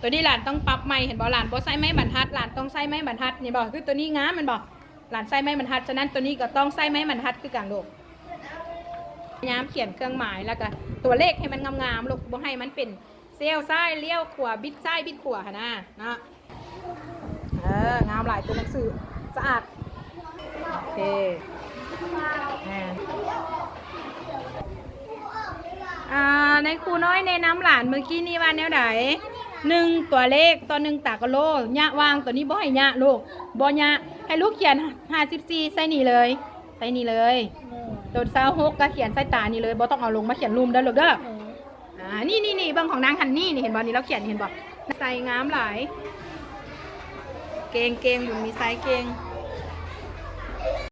ໂຕນີ້ຫຼານຕ້ອງປັບໃໝ່ ເຫັນບໍ່? ຫຼານບໍ່ໃຊ້ໄມ້ບັນທັດ ຫຼານຕ້ອງໃຊ້ໄມ້ບັນທັດ ເຫັນບໍ່? ຄືໂຕນີ້ງາມແມ່ນບໍ່? ຫຼານໃຊ້ໄມ້ບັນທັດ ສະນັ້ນໂຕນີ້ກໍຕ້ອງໃຊ້ໄມ້ບັນທັດຄືກັນລູກ. ຍາມຂຽນເຄື່ອງໝາຍ ແລ້ວກໍຕົວເລກໃຫ້ມັນງາມໆລູກ ບໍ່ໃຫ້ມັນເປັນ ຊຽວຊ້າຍລ້ຽວຂວາ ບິດຊ້າຍບິດຂວາຫັ້ນນະເນາະ. ເອີ ງາມຫຼາຍ ຕົວໜັງສືສະອາດ. ໂອເຄ ແມ່ນ. ອ່າ ໃນຄູນ້ອຍແນະນຳຫຼານມື້ກີ້ນີ້ວ່າແນວໃດ? ໜຶ່ງ ຕົວເລກຕໍ່ໜຶ່ງຕາກະໂລ ຍະຫວ່າງ ຕົວນີ້ບໍ່ໃຫ້ຍະລູກ ບໍ່ຍະ ໃຫ້ລູກຂຽນຫ້າສິບສີ່ໃສ່ນີ້ເລີຍ ໃສ່ນີ້ເລີຍ. ໂຕຊາວຫົກກໍຂຽນໃສ່ຕານີ້ເລີຍ ບໍ່ຕ້ອງເອົາລົງມາຂຽນລຸ່ມເດີລູກເດີ. ອ່າ ນີ້ໆໆ ເບິ່ງຂອງນາງຫັ້ນ ນີ້ ນີ້ ເຫັນບໍ່? ນີ້ລາວຂຽນ ເຫັນບໍ່? ໃສ່ງາມຫຼາຍ ເກັ່ງໆ ບຸນມີໄຊເກັ່ງ.